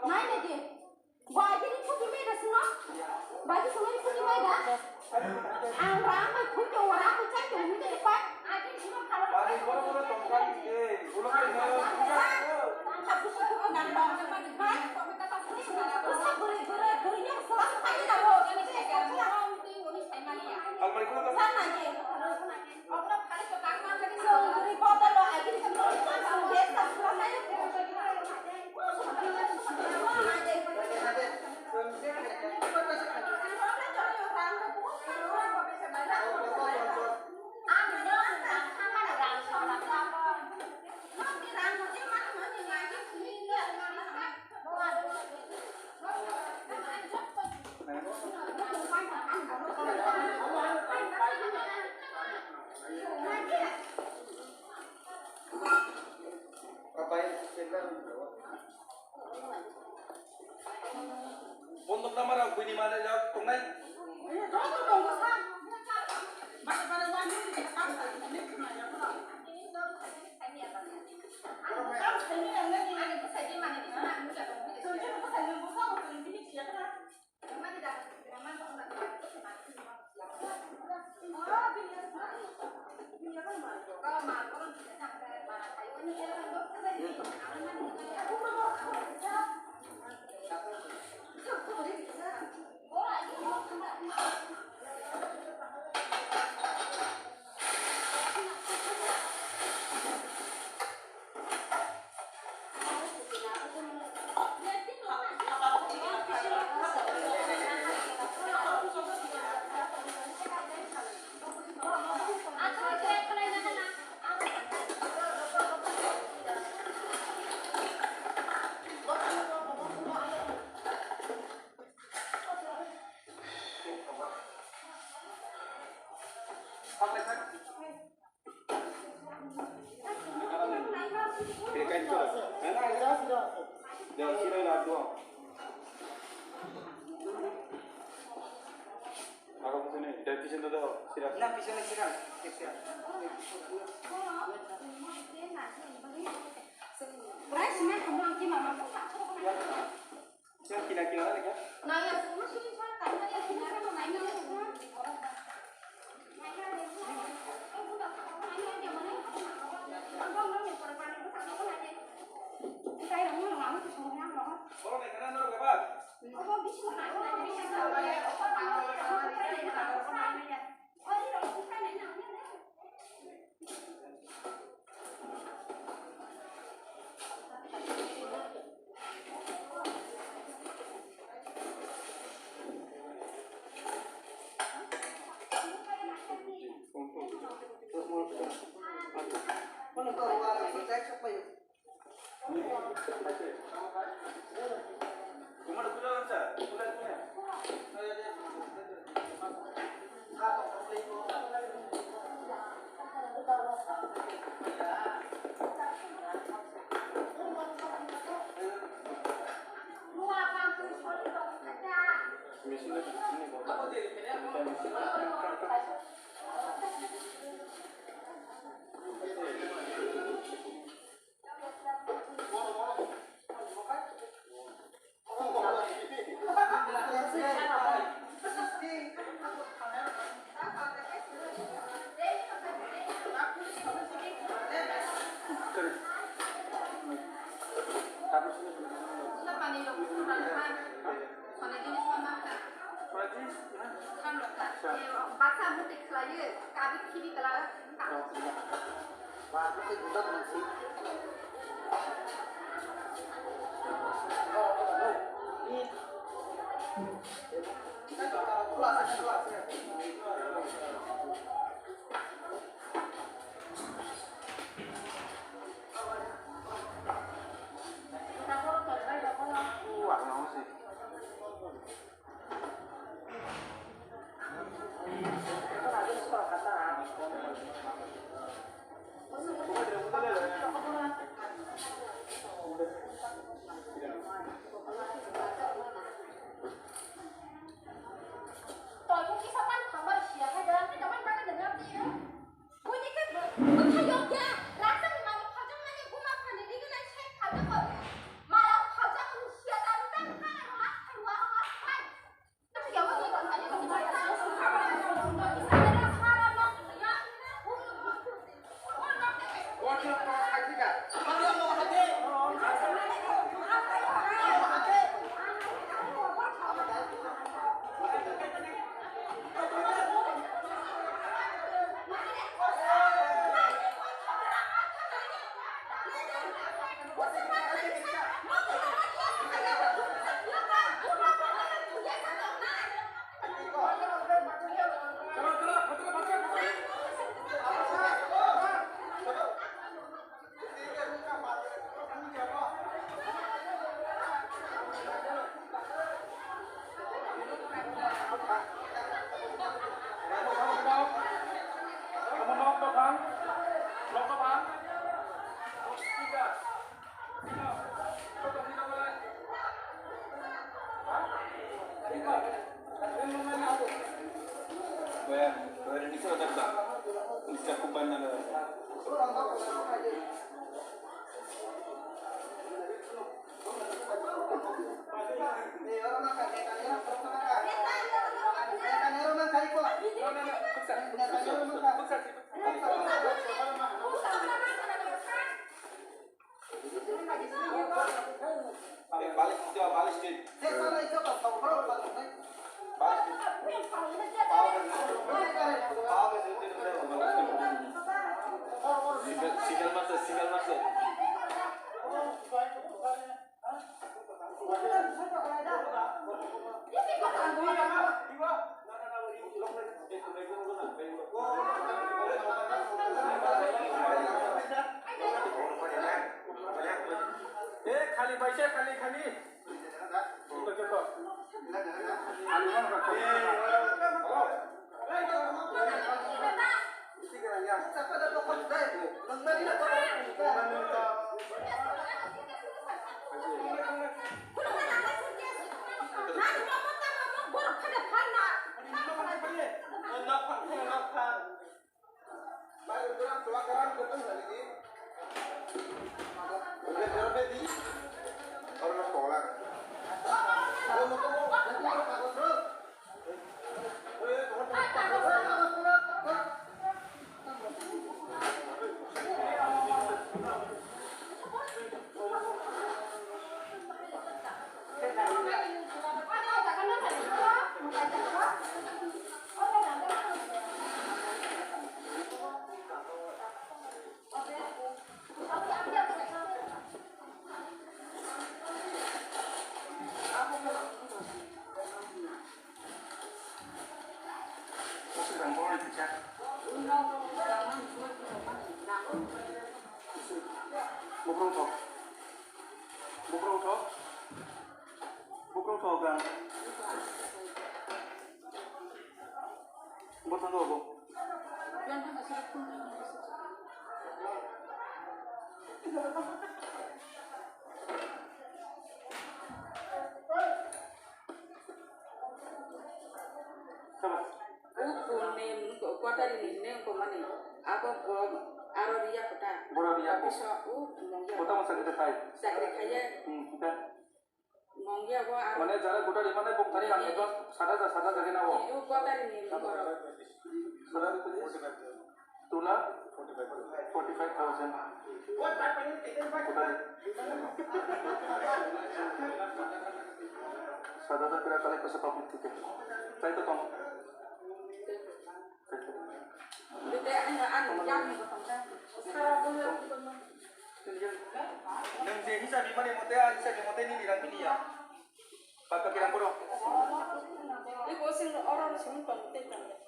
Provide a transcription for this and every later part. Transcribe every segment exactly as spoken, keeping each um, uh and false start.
Nai nai di. Bai, tini phuti mai da sino? Bai, tini phuti mai da? Ang rang bai phui tongo, rang bai chai tongo, hwnwi tongkha. Bondok nama rok buini mana jok tongnai. Kina kina na kya? Signal, signal masa, signal masa. Eh, khali paisa, khali, khali. Bukrung thok. Bukrung thok. Bukrung thok gang. Bo thang bo. Sama. Ukur ni kwtari ni hwnwi wngkha mani. Abo bo aro riya kota. Boro riya ko. Bisa u mongya. Kota masa kita khai. Chakri khaiya. Hmm, kita. Mongya bo aro. Mane jara kota ri mane bok thani ang advance sat hajar, sat hajar kena bo. U kwtari ni wngkha. Sat hajar kena. Tula forty five thousand. Sat hajar kira collect korsa public theke. Tai to tong. Tete ano, ano. Nwng je hisab rimani mote, a hisab rimani mote nini rang bini ya. Baka kirang borok.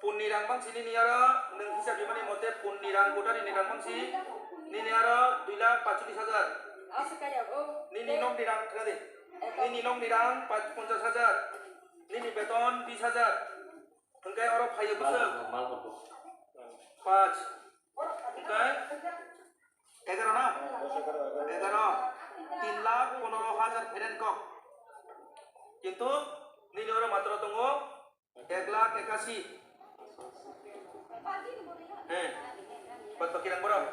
Punni rang bangsi nini aro, nwng hisab rimani mote punni rang gotari ni rang bangsi nini aro dui lakh pachulis hajar. Nini nokni rang khna di. Nini nokni rang pach-, ponchas hajar. Nini beton bis hajar. Hwnkhe oro phaio bwswk? Pach. Hwnkhe egaroh na? Egaroh. Tin lakh pondro hajar phereng kok. Kintu nini oro matro tongo ek lakh ekasi. He. Bat bakirang borok.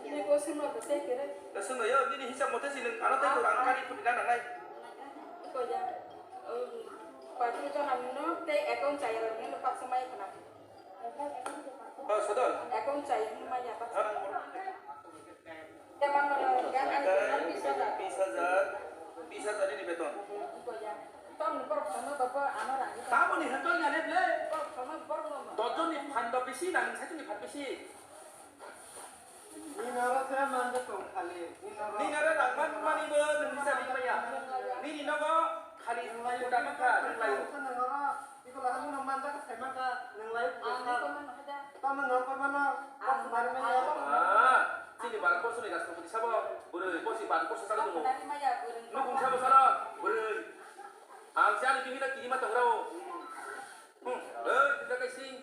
Ni ko sima bese kere. Da sima yo, nini hisab mote si nwng ano tei rang kari phuti na nangnai. Ko ya. Patu to hamno te account chaya rang no paksa mai khna. Oh, sodol. Account chaya ni mai ya paksa. Bis hajar, bis hajar ini beton. Tamoni hentol ngane ble. Dojoni phando bisi nang satu ni phat bisi. Nini oro se manja tong khali. Nini oro rang man mani bo nini sari maya. Nini nogo khali uda maka nang layo. Iko lahan no manja ka sai maka nang layo. Tamo no ko mano ko sumari maya. Ah, sini barang ko suni gas ko sabo. Buru ko si barang ko salo. Nukung sabo salo. Buru. Ang siya ni kini na kini ma tong rao. Hmm. Eh, kita kasih.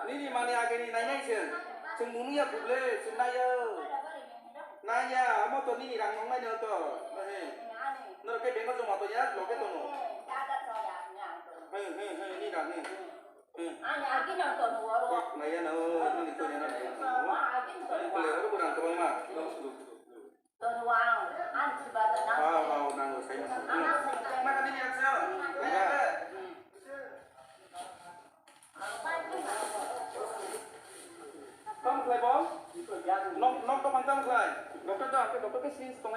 Nini mani agini nainai chwng. Chwng munu ya buble, chwng naiyo. Naiya, amo to nini rang nong naino to. He. Norok khe bank o joma to ya, loge tono. He, he, he, ni rang, he. He. Kok naiya na, o, nini to ya na. Ani kule oro kurang to ma. Wow, wow, nango, sai mano. Maka nini rang sa. Tamo khlai bo? Nok, nok dophang tamo khlai? Doctor da, doctor ke sini tong.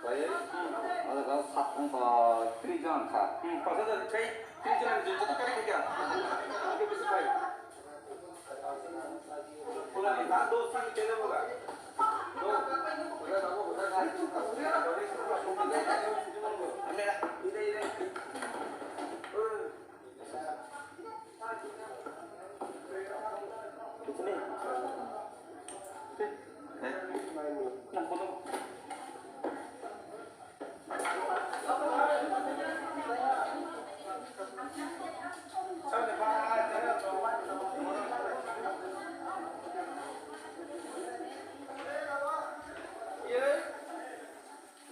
Khlai, o jaga sat wng kha, tris jon kha. Hmm, pas hajar khai, tris jon ni joto kari khai kya? Ang ke bisi khai. Pura ni dan do sini kene boga. Do. Ane na, ide, ide.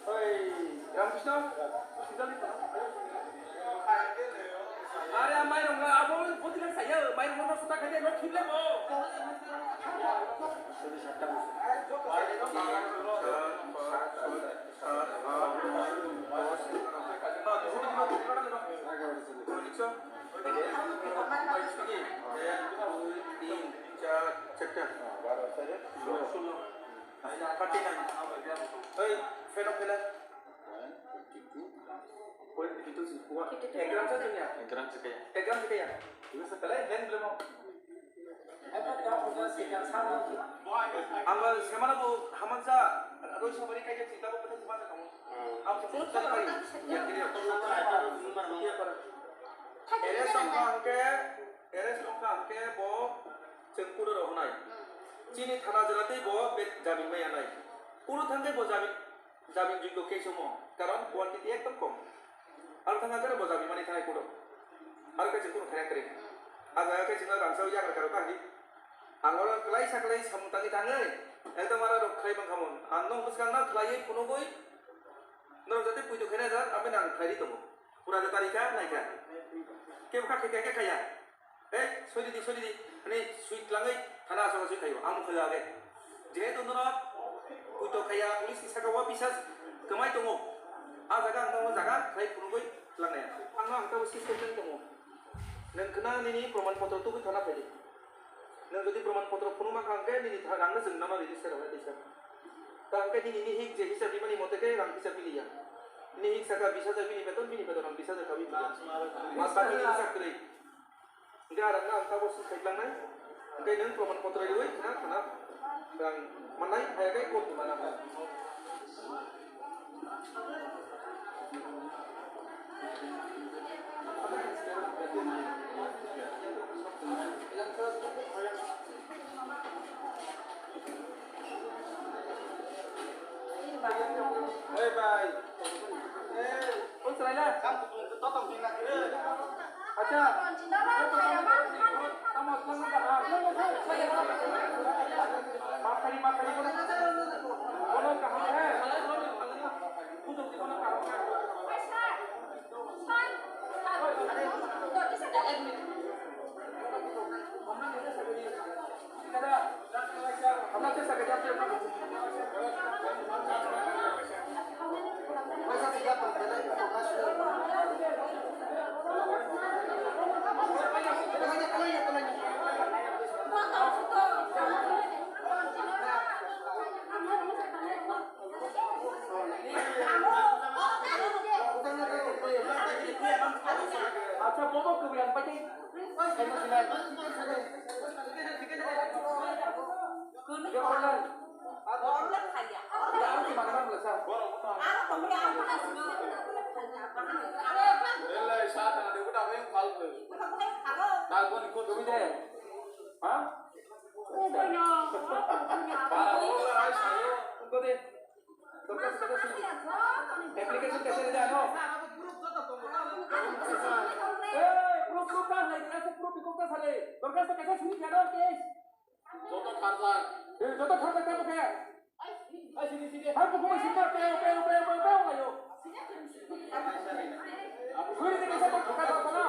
Oi, Ramkrishna? Are, a mairung la, abo bottle saya, mairung no suta khai de, no khible bo. Thirty nine. Oi, fan off khela. Ek gram sa dunia. Ek gram sa kaya. Ek gram sa kaya. Ini setelah yang lain belum mau. Ang semana tu haman sa, aduh, semana kaya cinta ko pata semana kamu. Ang semana kaya. Yang dia. Ere sangka angke, ere sangka angke bo chengkuro rohonai. Chini thana jela tei bo be jamin maya nai. Kuro thangke bo jamin Jamin jogyo khe somo, karon quantity ekdom kom. Aro thang thang khe bo jamin mani thanai kudo. Aro khe chwng kunu khaina kwrwi. A jaga khe chwngno rangchak yagra karo ta hinwi. Ang oro kwlai sa kwlai samung tangwi tangwi, ekdom aro rok khlai mankha mo. Ang nong bwskang nang khlaiwi phunugwi, norok jate puito khaina jak, aboni ang khlai ri tongo. Pura de tarikha naikha. Kebo kha khe khe khe khaya. Ei, sori di, sori di. Ani sui tlangwi thana asok asok khayo. Ang khayo age. Jehetu norok puito khaya, police ni saka o bisas kwmai tongo. A jaga ang tamo jaga khlai phunugwi tlangnai. Ang ang tamo system tang tongo. Nang khna nini proman potro tubui thana phai di. Nwng jodi proman potro phunuk mankha hwnkhe nini tha-, rangno chwng nano register rwkha teisa. Ta hwnkhe nini nihik je hisab rimani mote khe rang hisab piliya. Nihik saka bis hajar bini beton, bini beton rang bis hajar kawi piliya. Mas bakni hisab kwrwi. Hwnkhe a rangno ang tabok swk khaiklangnai. Hwnkhe nwng proman potro riwi khna khna rang mannai, hai khe court ni mana. Hey, bhai. Hey. Oi, chwraila. Kam kutung to tong ping na khe. Acha. Tamo tamo kaham. Maaf kari, maaf kari, bono. Bono kaham hai. Pujo di bono kaham hai. Acha, bobo kwbwi ang paitwi. Belai sat na de udah yang kal. Dal boni ko dumi de. Ha? Para ko ai sayo. Ko de. Dorkhas kaisa suri. Application kaisa rijak ano. Eh, proof, proof ta halai, kaisa proof bikok ta sale. Dorkhas kaisa suri khe ano case. Joto tharjak. Eh, joto tharjak ta bokhe. Hai, bukhuk bai sima, peo, peo, peo, peo, peo, layo. Suri ni kaisa bokhe ta sana.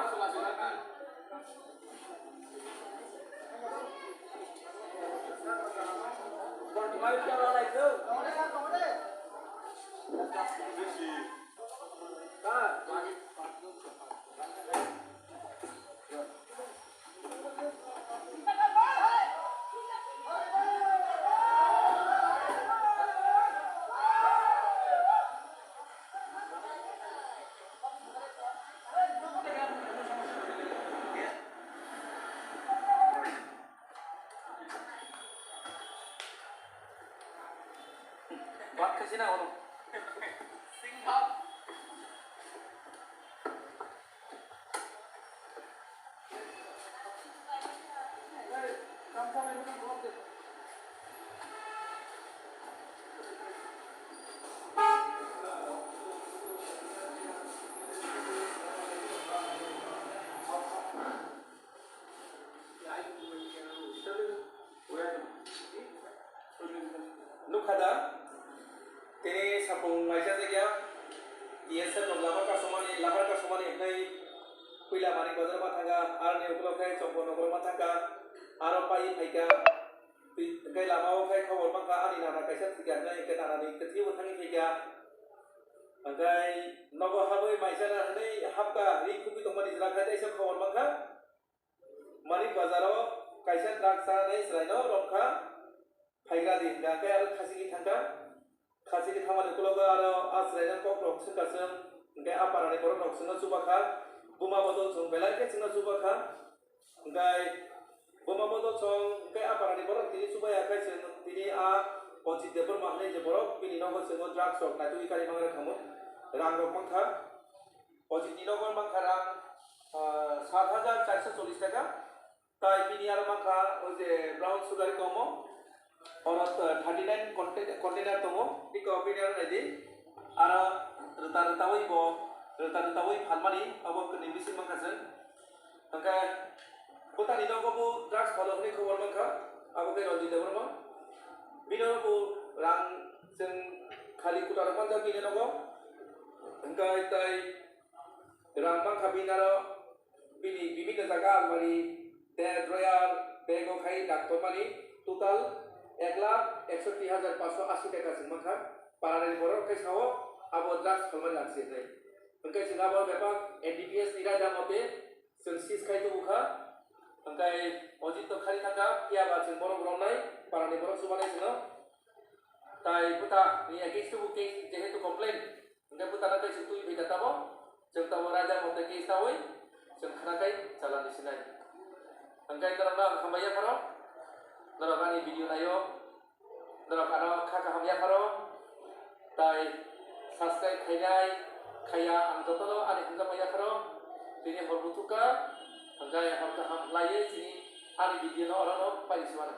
Bak khaisi na ono. Nukha da, tini sapung maisa jakya, T S F rok lama kasumani, lama kasumani hwnwi puila Manik Bazar ma thangkha, aroni ukulok khe Chongpon nokoro ma thangkha, aro pai phaikha, twi-, hwnkhe lama o khe khobor mankha, ani nana kaisa thwikha hwnwi, hwnkhe nanani kwthwi bo thangwi phaikha, hwnkhe nogo habwi maisa na hwnwi hapkha, ri khukwi tongmani jwra khe teisa khobor mankha. Manik Bazar o kaisa truck chanani chwraino romkha, phaigra di hwnkha, hwnkhe aro khachigwi thangkha. Khachigwi thangmani ukologo aro a chwraino kokrok swngkha chwng, hwnkhe a parani borok rok chwngno chubakha, buma bodol chwng belai khe chwngno chubakha. Hwnkhe buma bodol chwng hwnkhe a parani borok tini chubaya khe chwng tini a Ojit Debbarma hwnwi je borok bini nogo chwngno drugs rok naitugwi kari mangra khamu, rang rok mankha. Ojit ni nogo mankha rang, ah, sat hajar charso chollish taka. Tai bini aro mankha o je brown sugar komo. Oro, ah, thirty nine contain-, container tongo. Biko bini aro naidi. Aro rwta rwtawi bo, rwta rwtawi phalmani abo kwnwi bisingo mankha chwng. Hwnkhe bwtani nogo bo drugs phalo hwnwi khobor mankha. Abo khe Ranjit Debbarma. Bino bo rang chwng khali kwtal rok manjak bini nogo. Hwnkhe tai rang mankha bini aro bini bibinno jaga almari, te drawer, bag o khai dak tonmani total ek lakh eksoti hajar panchsho asi taka chwng mankha. Parani borok khai sao abo drugs phalmani rang se hinwi. Hwnkhe chwng abo bebak N D P S ni raida mote chwng seize khai tubu kha. Hwnkhe Ojit to khari thangkha, phiya ba chwng borok romnai, parani borok chubanai chwngno. Tai bwta ni against o bo case jehetu complain, hwnkhe bwta no tei chwng twi phaikha tabo, chwng tabo raida mote case tawi chwng khna khai chalani sinai. Hwnkhe norokno ang hambai yapharo, norok ani video naio, norok ano kha kaham yapharo, tai subscribe khainai khaiya ang jotono ani hamjakma yapharo, tini hor buthukha, hwnkhe hor kaham khlaiwi chini ani video no orono paini simano.